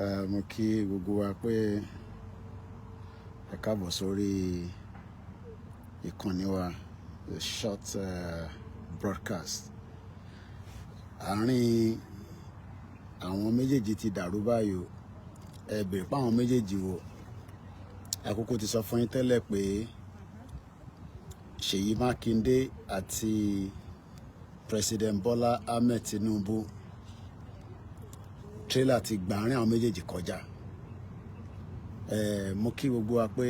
Mo kí gbogbo wa pé ẹ káàbọ̀ sórí ìkànnì wa, the short broadcast. Àárín àwọn méjèèjì ti dàrú báyìí o. Ẹ bèrè pé àwọn méjèèjì wo? Àkókò ti sọ fún yín tẹ́lẹ̀ pé Ṣèyí Mákindé àti President Bola Ahmed Tinubu, trailer ti gbà àárín àwọn méjèèjì kọjá. Ẹ mo kí gbogbo wa pé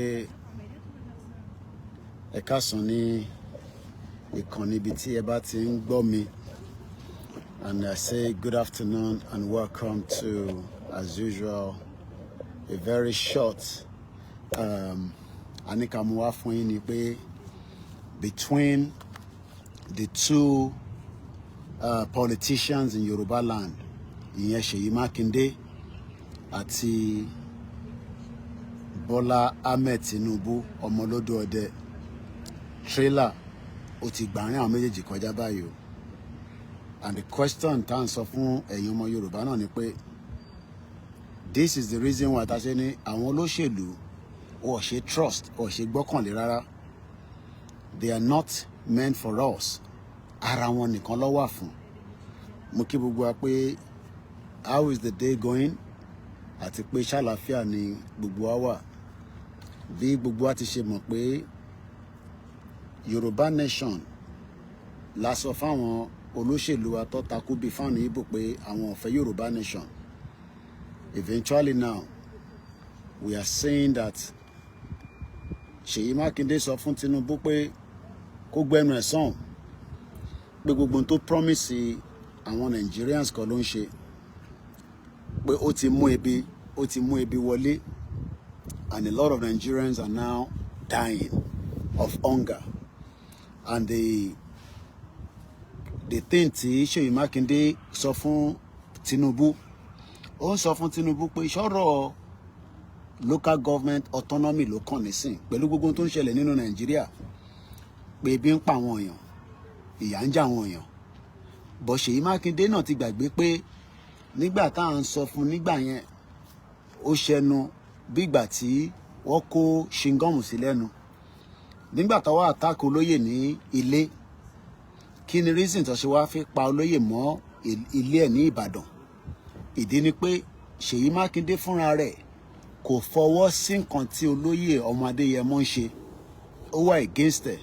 ẹ káàsán ní ìkànnì ibi tí ẹ bá ti ń gbọ́ mi, and I say good afternoon and welcome to, as usual, a very short àníkàmú wá fún yín ni pé between the two politicians in Yoruba land, ìyẹn Ṣèyí Mákindé àti Bọ́lá Ahmed Tinubu, ọmọlódò ọdẹ, trailer ó ti gbàárín àwọn méjèèjì kọjá báyìí o. And the question tá à ń sọ fún ẹ̀yin ọmọ Yorùbá náà ni pé this is the reason why ta ṣe ní àwọn olóṣèlú ò ṣe trust, ò ṣe gbọ́kànlé rárá. They are not meant for us. Ara wọn nìkan ló wà fún. Mo kí gbogbo wa pé how is the day going, àti pé ṣàlàáfíà ni gbogbo wa wà. Bí gbogbo wa ti ṣe mọ̀ pé Yorùbá nation la sọ fáwọn olóṣèlú wa tó takú bíi fáwọn Ìgbò pé àwọn ò fẹ́ Yorùbá nation. Eventually now we are seeing that Ṣèyí Mákindé sọ fún Tinubu pé kó gbẹnu ẹ̀ sàn, pé gbogbo ohun tó promise àwọn Nigerians kọ́ ló ń ṣe, pé ó ti mú ebi wọlé, and a lot of Nigerians are now dying of hunger. And the thing tí Ṣèyí Mákindé sọ fún Tinubu, ó ń sọ fún Tinubu pé sọ̀rọ̀ local government autonomy ló kàn nísìn pẹ̀lú gbogbo ohun tó ń ṣẹlẹ̀ nínú Nàìjíríà, pé ebi ń pa àwọn èèyàn, ìyà ń jẹ àwọn èèyàn bọ̀. Ṣèyí Mákindé náà ti gbàgbé pé nígbà tá à ń sọ fún nígbà yẹn, ó ṣẹnu bígbà tí wọ́n kó chewing gum sí lẹ́nu nígbà tó wá attack olóyè ní ilé. Kí ni reason tó ṣe wá fi pa olóyè mọ́ ilé ẹ̀ ní Ìbàdàn? Ìdí ni pé Ṣèyí Mákindé fúnra rẹ̀ kò fọwọ́ sí nǹkan tí olóyè ọmọ Adéyẹmọ ń ṣe. Ó wà against ẹ̀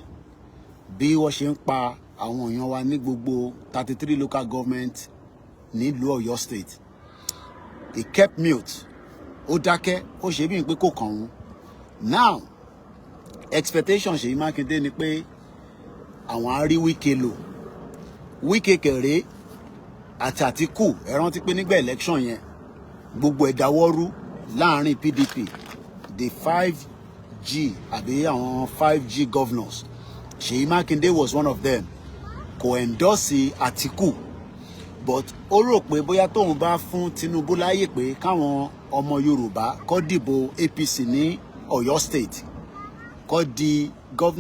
bí wọ́n ṣe ń pa àwọn èèyàn wa ní gbogbo 33 local government nílùú Ọ̀yọ́ State. He kept mute, ó dákẹ́, ó ṣe bí pé kò kàn òun. Now expectation Ṣèyí Mákindé ni pé àwọn á rí Wike lò. Wike kẹrẹ àti Àtíkù, ẹ rántí pé nígbà election yẹn, gbogbo ẹ̀ dáwọ́rú láàrin PDP, the 5G àbí àwọn 5G governors. Ṣèyí Mákindé was one of them. Kò endorse Àtíkù, but ó rò pé bóyá tóun bá fún Tinubu láàyè pé káwọn ọmọ Yorùbá kó dìbò APC ní Ọ̀yọ́ State, kó di governor.